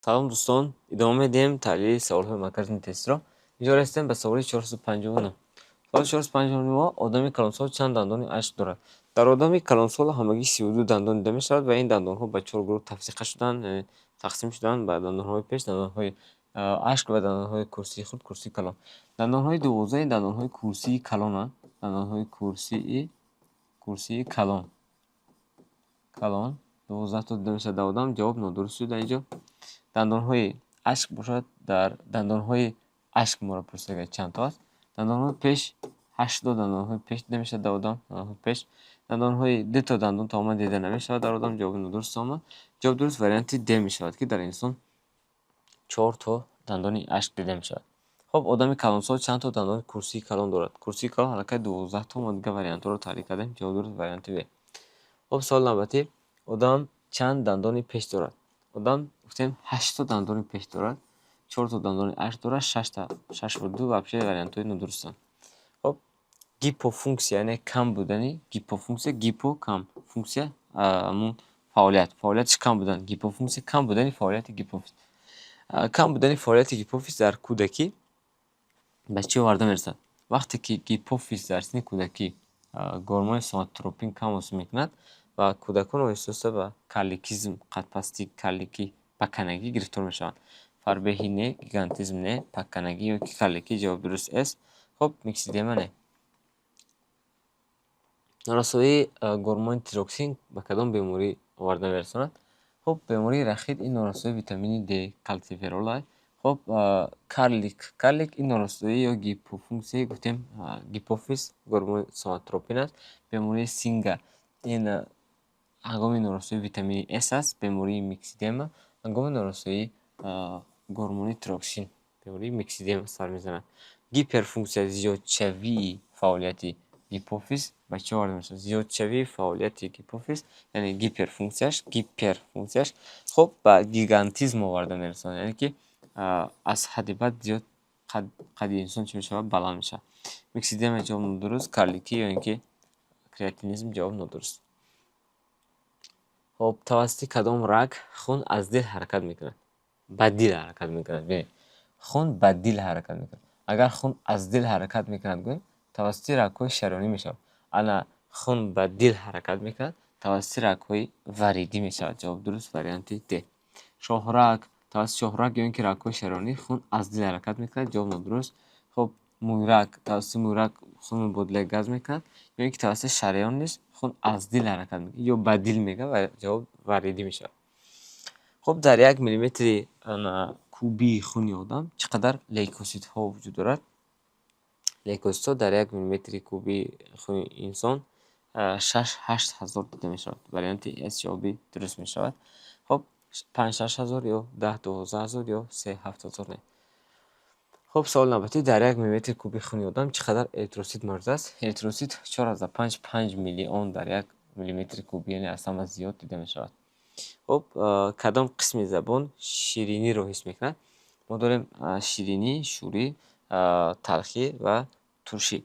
Салом, дӯстон, идома медиҳем таҳлили саволҳои маркази тестиро. Инҷо расидем ба саволи 459. Саволи 459: одами калонсол чанд дандони ашк дорад? Дар одами калонсол ҳамагӣ 32 дандон дида мешавад ва ин дандонҳо ба чор гурӯҳ тафриқа шуданд, тақсим шуданд ба дандонҳои пеш, дандонҳои ашк ва дандонҳои курсии хурд, курсии калон. Дандонҳои 12 дандонҳои курсии калонанд, дандонҳои курсии калон 12 то дида мешавад дар одам. Ҷавоб нодуруст шуд дар инҷо. Дандонҳои ашк бошад, дар дандонҳои ашк моро пурсида, чанд то аст. Дандонҳои пеш ҳашто дандонҳои пеш дида мешавад дар одам, дандонҳои пеш. Дандонҳои дуто дандон тамоман дида намешавад дар одам. Ҷавоби нодуруст омад. Ҷавоби дуруст варианти Д мешавад, ки дар инсон чор то дандони ашк дида мешавад. Хоб, одами калонсол чанд то дандони курсии калон дорад? Курсии калон аллакай 12 то. Мо дигар вариантҳоро таҳлил кардем. Ҷавоби дуруст варианти В. Хоб, саволи навбатӣ: одам чанд дандони пеш дорад? Одам, гуфтем, ҳашто дандони пеш дорад, чорто дандони ашк дорад, шашта, шаш ва ду вообще вариантҳои нодурустанд. Хоб, гипофунксия, яъне кам будани гипофунксия, гипо кам, функсия ҳамун фаъолият, фаъолияташ кам будан, гипофунксия, кам будани фаъолияти гипофиз. Кам будани фаъолияти гипофиз дар кӯдакӣ ба чӣ оварда мерасад? Вақте ки гипофиз дар синни кӯдакӣ гормони соматотропин кам ҳосил мекунад ва кӯдакон оҳиста-оҳиста ба карликизм, қадпастӣ, карликӣ, пакканагӣ гирифтор мешаванд. Фарбеҳӣ не, гигантизм не, пакканагӣ ё ки карликӣ, ҷавоби дуруст С. Хоб, миксидема не. Норасоии гормони тироксин ба кадом беморӣ оварда мерасонад? Хоб, бемории рахит ин норасоии витамини Д, калциферол. Хоб, карлик, карлик ин норасоӣ ё гипофунксияи, гуфтем, гипофиз, гормони соматотропин аст. Бемории Синга ин ҳангоми норасоии витамини С аст. Бемории миксидема ҳангоми норасоии гормони тироксин, бемории миксидема сар мезанад. Гиперфунксия, зиёдшавии фаъолияти гипофиз ба чӣ оварда мешавад? Зиёдшавии фаъолияти гипофиз, яъне гиперфунксияш, гиперфунксияш, хуб, ба гигантизм оварда мерасонад, яъне ки аз ҳадди бад зиёд қадди инсон чӣ мешавад? Баланд мешавад. Миксидема ҷавоб нодуруст, карликӣ ё ин ки кретинизм ҷавоб нодуруст. Хоб, тавассути кадом раг хун аз дил ҳаракат мекунад? Ба дил ҳаракат мекунад. Бинед, хун ба дил ҳаракат мекунад. Агар хун аз дил ҳаракат мекунад, гӯем, тавассути рагҳои шараёнӣ мешавад. Ана хун ба дил ҳаракат мекунад, тавассути рагҳои варидӣ мешавад. Ҷавоби дуруст варианти Д. Шоҳраг, тавассути шоҳраг ё ин ки рагҳои шараёнӣ хун аз дил ҳаракат мекунад, ҷавоб нодуруст. Хоб, мӯйраг, тавассути мӯйраг хун мубодилаи газ мекунад ё ин ки тавассути шараён низ хун аз дил ҳаракат мекунад ё ба дил мегӯяд ва ҷавоб варидӣ мешавад. Хуб, дар 1 миллиметри кубии хуни одам чӣ қадар лейкоситҳо вуҷуд дорад? Лейкоситҳо дар 1 миллиметри кубии хуни инсон шаш ҳашт ҳазор дида мешавад. Варианти С ҷавоби дуруст мешавад. Хоб, 5-6 ҳазор ё 10-12 ҳазор ё 3-7 ҳазор не. Хуб, саволи навбатӣ: дар 1 миллиметри кубии хуни одам чӣ қадар эритросит мавҷуд аст? Эритросит 4,5 5 миллион дар 1 миллиметри кубӣ, яъне аз ҳама зиёд дида мешавад. Хуб, кадом қисми забон шириниро ҳис мекунад? Мо дорем ширинӣ, шӯрӣ, талхӣ ва туршӣ.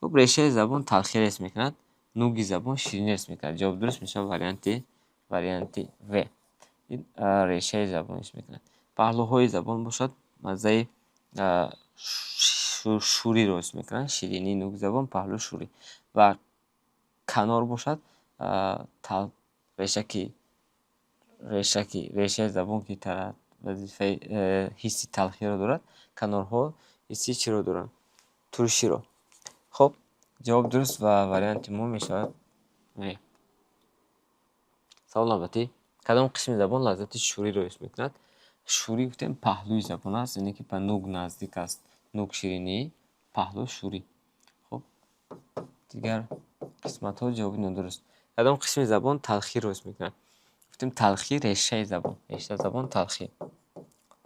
Хуб, решаи забон талхиро ҳис мекунад, нуги забон шириниро ҳис мекунад. Ҷавоби дуруст мешавад варианти В. Ин решаи забон ҳис мекунад. Паҳлӯҳои забон бошад, маззаи шӯриро ҳис мекунанд. Ширинии нуги забон, паҳлӯ шӯрӣ ва канор бошад, решаки решаи забон, ки вазифаи ҳисси талхиро дорад, канорҳо ҳисси чиро доранд? Турширо. Хоб, ҷавоби дуруст ва варианти мо мешавад В. Савол навбатӣ: кадом қисми забон лаззати шӯриро ҳис мекунад? Шӯрӣ, гуфтем, паҳлӯи забон аст, яъне ки ба нуг наздик аст. Нуг ширинӣ, паҳлӯ шӯрӣ. Хуб, дигар қисматҳо ҷавоби нодуруст. Кадом қисми забон талхиро ҳис мекунад? Гуфтем, талхӣ решаи забон, решаи забон талхӣ,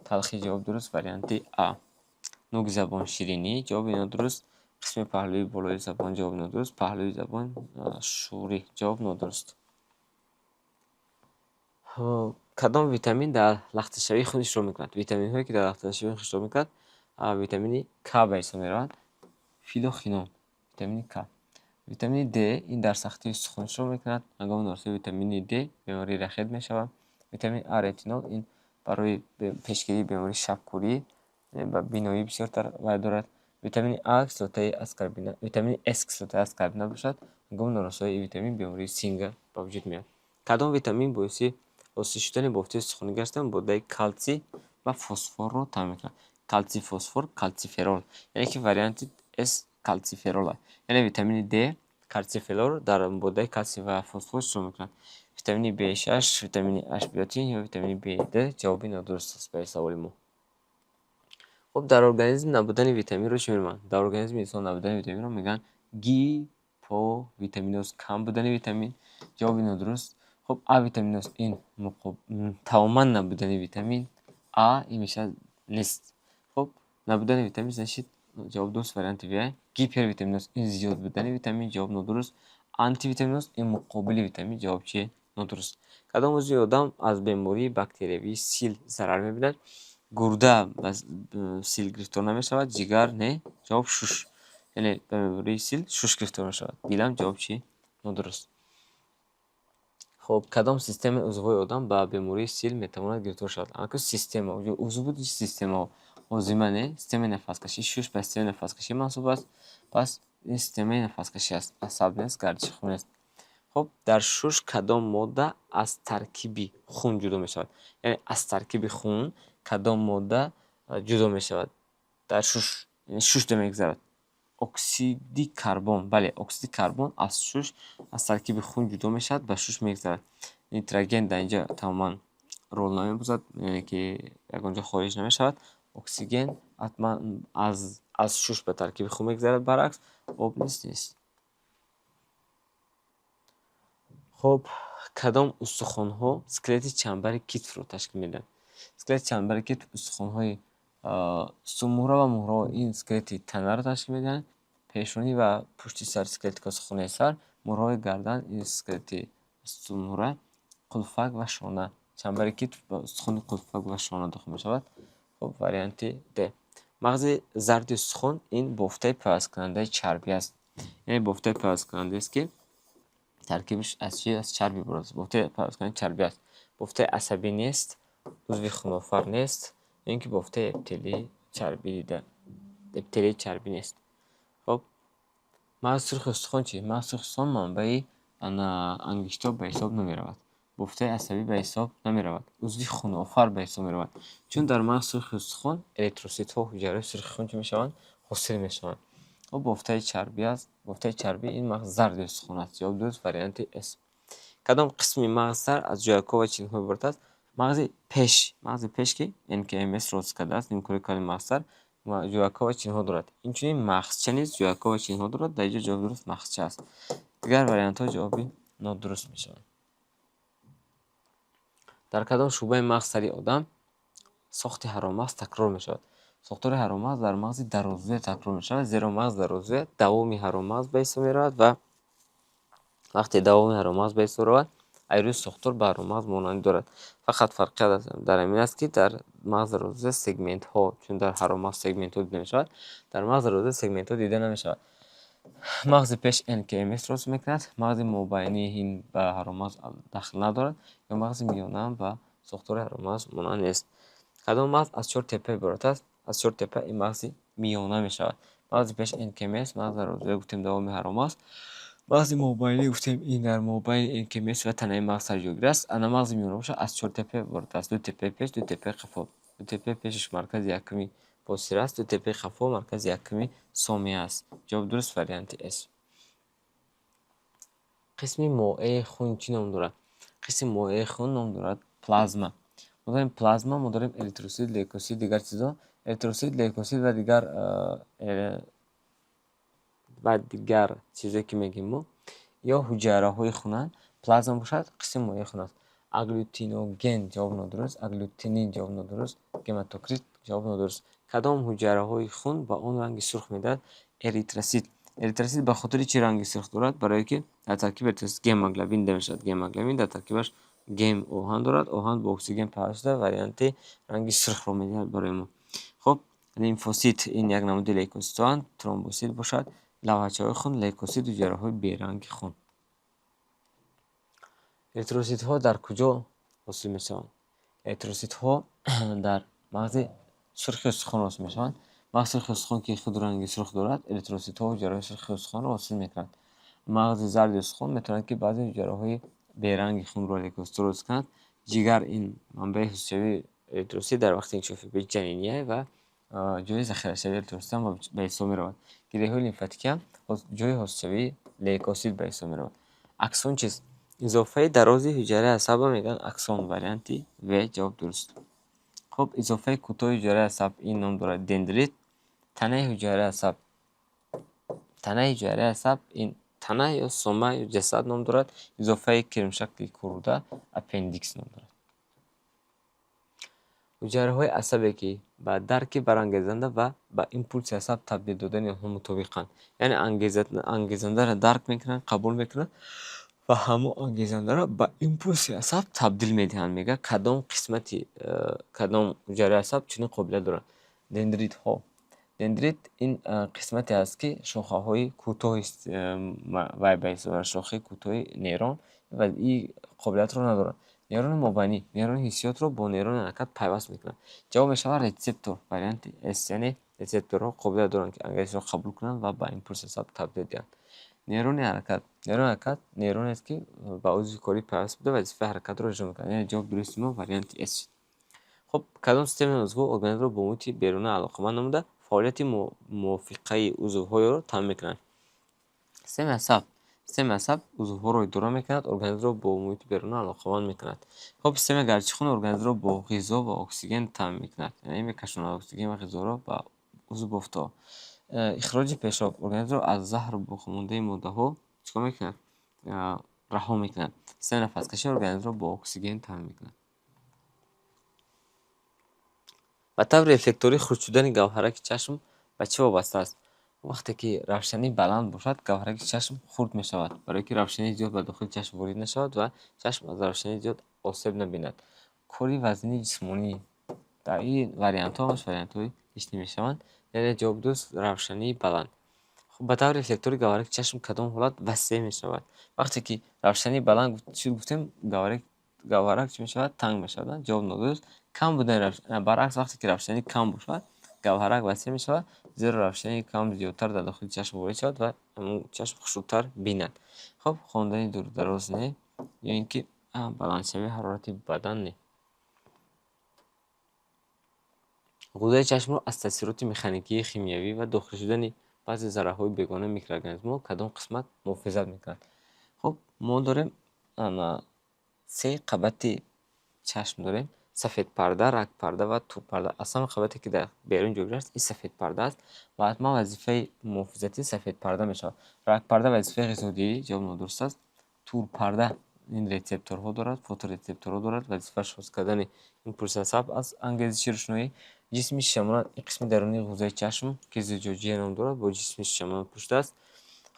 талхӣ. Ҷавоби дуруст варианти А. Нуги забон ширинӣ, ҷавоби нодуруст. Қисми паҳлӯи болои забон, ҷавоби нодуруст. Паҳлӯи забон шӯрӣ, ҷавоб нодуруст. Кадом витамин дар лахташавии хун иштирок мекунад? Витаминҳое, ки дар лахташавии хун иштирок мекунад, витамини К ба ҳисоб меравад, филохинон, витамини К. Витамини Д ин дар сахтии устухон иштирок мекунад. Ҳангоми норасоии витамини Д бемории рахит мешавад. Витамини А, ретинол ин ба Барои пешгирии бемории шабкӯрӣ ба биноӣ бисёртар вай дорад. Витамини А кислотаи аскорбина, витамини С кислотаи аскорбина бошад, ҳангоми норасоии витамин бемории Синга ба вуҷуд меояд. Кадом витамин боиси ҳосил шудани бофтаи устухонӣ гашта, моддаи калсий ва фосфорро таъмин мекунад? Калсий, фосфор, калциферол. Яъне ки варианти С калциферол аст. Яъне витамини D калциферол дар моддаи калсий ва фосфор иштирок мекунад. Витамини B6, витамини H биотин ё витамини B2 ҷавоби нодуруст аст ба саволи мо. Хуб, дар организм набудани витаминро чӣ меноманд? Дар организми инсон набудани витаминро мегӯянд гиповитаминоз, кам будани витамин. Ҷавоби нодуруст. Хуб, А витаминоз ин тамоман набудани витамин А, ин мешавад нест. Хуб, набудани витамин, значит, ҷавоб дуруст варианти В. Гипервитаминоз ин зиёд будани витамин, ҷавоб нодуруст. Антивитаминоз ин муқобили витамин, ҷавоб чи? Нодуруст. Кадом узви одам аз бемории бактериявии сил зарар мебинад? Гурда ба сил гирифтор намешавад, ҷигар не, ҷавоб шуш. Яъне ба бемории сил шуш гирифтор мешавад. Дилам ҷавоб чи? Нодуруст. Хуб, кадом системаи узвҳои одам ба бемории сил метавонад гирифтор шавад? Анаку система, узв буд, системаҳо. Ҳозима не, системаи нафаскашӣ, шуш ба системаи нафаскашӣ мансуб аст, пас ин системаи нафаскашӣ аст, асаб нест, гардиши хун нест. Хуб, дар шуш кадом модда аз таркиби хун ҷудо мешавад? Яъне аз таркиби хун кадом модда ҷудо мешавад? Дар шуш, шуш мегузарад. Оксиди карбон, бале, оксиди карбон аз шуш, аз таркиби хун ҷудо мешавад, ба шуш мегузарад. Нитроген дар инҷа тамоман рол намебозад, яъне ки ягон ҷо хориҷ намешавад. Оксиген ҳатман аз шуш ба таркиби хун мегузарад, баръакс, об нест. Хуб, кадом устухонҳо скелети чанбари китфро ташкил медиҳанд? Скелети чанбари китф устухонҳои сутунмуҳра ва муҳраҳо ин скелети танаро ташкил медиҳанд. Пешонӣ ва пушти сар скелети косахонаи сар, муҳраҳои гардан ин скелети сутунмуҳра, қулфак ва шона. Чанбари китф ба устухони қулфак ва шона дохил мешавад. Хуб, варианти Д. Мағзи зарди устухон ин бофтаи пайвасткунандаи чарбӣ аст. Яъне бофтаи пайвасткунандаест, ки таркибаш аз чи? Аз чарб иборат аст. Бофтаи пайвасткунандаи чарбӣ аст. Бофтаи асабӣ нест, узви хунофар нест, ё ин ки бофтаи эпителии чарбӣ дида, эпителии чарбӣ нест. Хуб, мағзи сурхи устухон чи? Мағзи сурхи устухон манбаи ангиштоб ба ҳисоб намеравад. Бофтаи асабӣ ба ҳисоб намеравад. Узви хунофар ба ҳисоб меравад. Чун дар мағзи сурхи устухон эритроситҳо, ҳуҷайраҳои сурхи хун чӣ мешаванд? Ҳосил мешаванд. Хуб, бофтаи чарбӣ аст. Бофтаи чарбӣ ин мағзи зарди устухон аст. Ҷавоби дуруст варианти С. Кадом қисми мағзи сар аз ҷуякҳо ва чинҳо иборат аст? Мағзи пеш, мағзи пеш, ки НКМС рост кардааст, нимкураи калони мағзи сар ҷуякҳо ва чинҳо дорад. Инчунин мағзча низ ҷуякҳо ва чинҳо дорад. Дар инҷо ҷавоби дуруст мағзча аст. Дигар вариантҳо ҷавоби нодуруст мешаванд. Дар кадом шӯъбаи мағзи сари одам сохти ҳароммағз такрор мешавад? Сохтори ҳароммағз дар мағзи дароззуя такрор мешавад, зеро мағзи дароззуя давоми ҳароммағз ба ҳисоб меравад ва вақте давоми ҳароммағз ба ҳисоб равад, аз рӯи сохтор ба ҳароммағз монандӣ дорад. Фақат фарқият дар ҳамин аст, ки дар мағзи дароззуя сегментҳо, чун дар ҳароммағз сегментҳо дида мешавад, дар мағзи дароззуя сегментҳо дида намешавад. Мағзи пеш НКМС рост мекунад, мағзи мобайнӣ ин ба ҳароммағз дахл надорад ё мағзи миёнаам ба сохтори ҳароммағз монанд нест. Кадом мағз аз чор теппа иборат аст? Аз чор теппа ин мағзи миёна мешавад. Мағзи пеш НКМС, мағзи дароззуя гуфтем давоми ҳароммағз, мағзи мобайнӣ гуфтем ин дар мобайни НКМС ва танаи мағз сар ҷойгир аст. Ана мағзи миёна бошад, аз чор теппа иборат аст: ду теппаи пеш, ду теппаи қафо. Ду теппаи пешаш маркази якуми босира аст, ду теппаи қафо маркази якуми сомия аст. Ҷавоби дуруст варианти С. Қисми моеи хун чӣ ном дорад? Қисми моеи хун ном дорад плазма. Мо дорем плазма, мо дорем эритросит, лейкосит, дигар чизо. Эритросит, лейкосит ва дигар чизе ки мегӯем мо, ё ҳуҷайраҳои хунанд, плазма бошад қисми моеи хун аст. Агглютиноген ҷавоб нодуруст, агглютинин ҷавоб нодуруст, гематокрит ҷавоб нодуруст. Кадом ҳуҷайраҳои хун ба он ранги сурх медиҳад? Эритросит. Эритросит ба хотири чӣ ранги сурх дорад? Барое ки дар таркиби эритросит гемоглобин дида мешавад. Гемоглобин дар таркибаш гем оҳан дорад, оҳан бо оксиген пайваст шуда, варианти ранги сурхро медиҳад барои мо. Хуб, лимфосит ин як намуди лейкоситҳоанд, тромбосит бошад лавачаҳои хун, лейкосит ҳуҷайраҳои беранги хун. Эритроситҳо дар куҷо ҳосил мешаванд? Эритроситҳо Дар мағзи сурхи устухон ҳосил мешаванд. Мағзи сурхи устухон, ки худ ранги сурх дорад, эритроситҳо, ҳуҷайраҳои сурхи устухонро ҳосил мекунанд. Мағзи зарди устухон метавонад, ки баъзе ҳуҷайраҳои беранги хунро, лейкоситро ҳосил кунад. Ҷигар ин манбаи ҳосилшавии эритросит дар вақти инкишофи ҷанинӣ ва ҷои захирашавии эритросит ҳам ба ҳисоб меравад. Гиреҳҳои лимфатикӣ ҳам ҷои ҳосилшавии лейкосит ба ҳисоб меравад. Аксон чист? Изофаи дарози ҳуҷайраи асабро мегӯянд аксон. Варианти В ҷавоб дуруст. Хуб, изофаи кӯтоҳи ҳуҷайраи асаб ин ном дорад дендрит. Танаи ҳуҷайраи асаб. Танаи ҳуҷайраи асаб ин тана ё сома ё ҷасад ном дорад. Изофаи кирмшакли куруда аппендикс ном дорад. Ҳуҷайраҳои асабе, ки ба дарки барангезанда ва ба импулси асаб табдил додани онҳо мутобиқанд. Яъне ангезандаро дарк мекунанд, қабул мекунанд ва ҳамон ангезандаро ба импулси асаб табдил медиҳанд. Мегӯяд, кадом қисмати, кадом ҳуҷайраи асаб чунин қобилият дорад? Дендритҳо. Дендрит ин қисмате аст, ки шохаҳои кӯтоҳи вай ба ҳисоб, шохаи кӯтоҳи нейрон, ва ин қобилиятро надорад. Нейрони мобайнӣ нейрони ҳиссиётро бо нейрони ҳаракат пайваст мекунад. Ҷавоб мешавад рецептор, варианти С, яъне рецепторҳо қобилият доранд, ки ангезишро қабул кунанд ва ба импулси асаб табдил диҳанд. Нейрони ҳаракат. Нейрони ҳаракат нейроне аст, ки ба узви корӣ пайваст буда, вазифаи ҳаракатро иҷро мекунад. Яъне ҷавоби дурусти мо варианти С шуд. Хуб, кадом системаи узвҳо организмро бо муҳити беруна алоқаманд намуда, фаъолияти мувофиқаи узвҳоеро таъмин мекунанд? Системаи асаб. Системаи асаб узвҳоро идора мекунад, организмро бо муҳити беруна алоқаманд мекунад. Хуб, системаи гардиши хун организмро бо ғизо ва оксиген таъмин мекунад, яъне мекашонад оксиген ва ғизоро ба узв бофтҳо. Ихроҷи пешоб организмро аз заҳру боқимондаи моддаҳо чӣ кор мекунад? Раҳо мекунад. Системаи нафаскашӣ организмро бо оксиген таъмин мекунад. Ба таври рефлекторӣ хурд шудани гавҳараки чашм ба чӣ вобаста аст? Вақте ки равшанӣ баланд бошад, гавҳараки чашм хурд мешавад, барое ки равшании зиёд ба дохили чашм ворид нашавад ва чашм аз равшании зиёд осеб набинад. Кори вазнии ҷисмонӣ дар ин вариантҳо ҳамаш вариантҳои ҳеч намешаванд. Яъне ҷавоби дуруст равшании баланд. Хуб, ба таври рефлекторӣ гавҳараки чашм кадом ҳолат васеъ мешавад? Вақте ки равшании баланд чӣ гуфтем, гавҳарак чӣ мешавад? Танг мешавад. Ҷавоб нодуруст. Кам будани равшанӣ, баръакс, вақте ки равшанӣ кам бошад, гавҳарак васеъ мешавад, зеро равшании кам зиёдтар дар дохили чашм ворид шавад ва чашм хушнудтар бинад. Хуб, хондани дурдароз не, ё ин ки баландшавии ҳарорати бадан не. Ғуддаи чашмро аз таъсироти механикӣ, химиявӣ ва дохил шудани баъзе зарраҳои бегона, микроорганизмҳо кадом қисмат муҳофизат мекунад? Хуб, мо дорем се қабати чашм дорем: сафедпарда, рагпарда ва турпарда. Аз ҳама қабате, ки дар берун ҷойгир аст, ин сафедпарда аст ва ҳатман вазифаи муҳофизатии сафедпарда мешавад. Рагпарда вазифаи ғизодиҳӣ, ҷавоб нодуруст аст. Турпарда ин рецепторҳо дорад, фоторецепторҳо дорад, вазифааш ҳосил кардани импулси асаб аз ангезиши рӯшноӣ. Ҷисми шишамонанд ин қисми дарунии ғуззаи чашм, ки зуҷоҷия ном дорад, бо ҷисми шишамонанд пӯшида аст.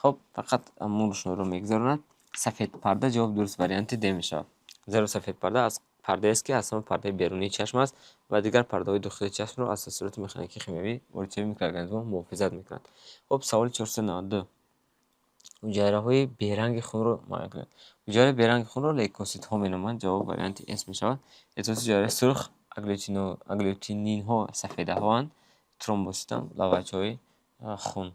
Хуб, фақат ҳамон рӯшноиро мегузаронад. Сафедпарда ҷавоби дуруст варианти Д мешавад. Зеро сафедпарда аз пардае аст, ки аз ҳама пардаи берунии чашм аст ва дигар пардаҳои дохили чашмро аз таъсироти механикӣ, химиявӣ, воридшавии микроорганизмҳо муҳофизат мекунад. Хуб, саволи 492. Ҳуҷайраҳои беранги хунро муайян кунед. Ҳуҷайраи беранги хунро лейкоситҳо меноманд. Ҷавоб варианти С мешавад. Эритроцит ҳуҷайраи сурх, агглютининҳо сафедаҳоанд, тромбоситам лавачҳои хун.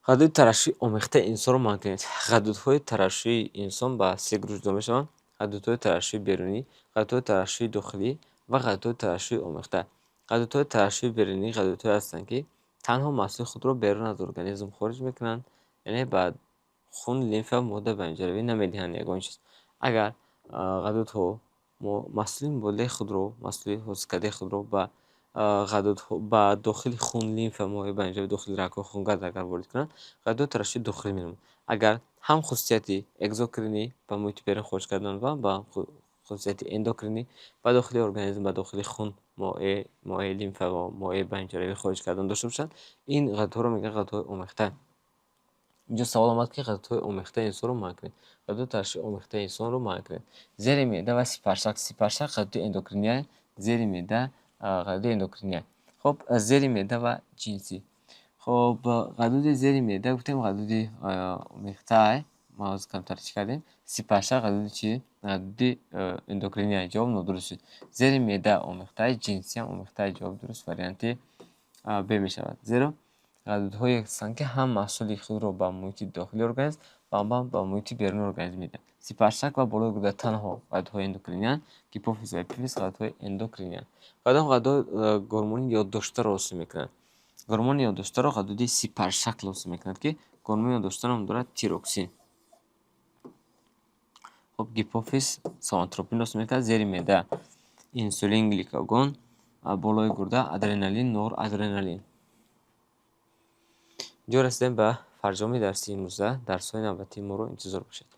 Ғадуди тарашшуи омехтаи инсонро муайян кунед. Ғадудҳои тарашшуи инсон ба се гурӯҳ ҷудо мешаванд: ғадудҳои тарашшуи берунӣ, ғадудҳои тарашшуи дохилӣ ва ғадудҳои тарашшуи омехта. Ғадудҳои тарашшуи берунӣ ғадудҳое ҳастанд, ки танҳо маҳсули худро берун аз организм хориҷ мекунанд, яъне ба хун, лимфа, модда байнҷаравӣ намедиҳанд ягон чиз. Агар ғадудҳо мо маҳсули мубодилаи худро, маҳсули ҳосилкардаи худро ба ғадудҳо, ба дохили хун, лимфа, моеъ байнҷаравӣ, дохили рагҳои хунгард агар ворид кунанд, ғадудҳои тарашшуи дохилӣ меноманд. Агар ҳам хусусияти экзокринӣ, ба муҳити берун хориҷ кардан, ва ба хусусияти эндокринӣ, ба дохили организм, ба дохили хун, моеъ лимфа ва моеъ байнҷаравӣ хориҷ кардан дошта бошанд, ин ғадудҳоро мегӯянд ғадудҳои омехта. Инҷо савол омад, ки ғадудҳои омехтаи инсонро муайян кунед. Ғадудҳои тарашшуи омехтаи инсонро муайян кунед. Зери меъда ва сипаршак. Сипаршак ғадуди эндокриния, зери меъда ғадуди эндокриния. Хуб, зери меъда ва ҷинсӣ. Хуб, ғадуди зери меъда гуфтем ғадуди омехта, Мо ҳозир камтар чӣ кардем? Сипаршак ғадуди чи? Ғадуди эндокриния. Ҷавоб нодуруст шуд. Зери меъда омехтаи ҷинсиам омехтаи. Ҷавоби дуруст варианти Б мешавад. Зеро ғадудҳое ҳастанд, ки ҳам маҳсули худро ба муҳити дохили организм ва ҳам ба муҳити беруни организм медиҳанд. Сипаршак ва болои гурда танҳо ғадудҳои эндокриниянд, гипофиз ва эпифиз ғадудҳои эндокриниянд. Кадом ғадудҳо гормони ёддоштаро ҳосил мекунанд? Гормони ёддоштаро ғадуди сипаршакл ҳосил мекунад, ки гормони ёддошта ном дорад тироксин. Хоб, гипофиз соматропин ҳосил мекунад, зери меъда инсулин, глюкагон, болои гурда адреналин, норадреналин. Инҷо расидем ба фарҷоми дарси имрӯза. Дарсҳои навбатии моро интизор бошед.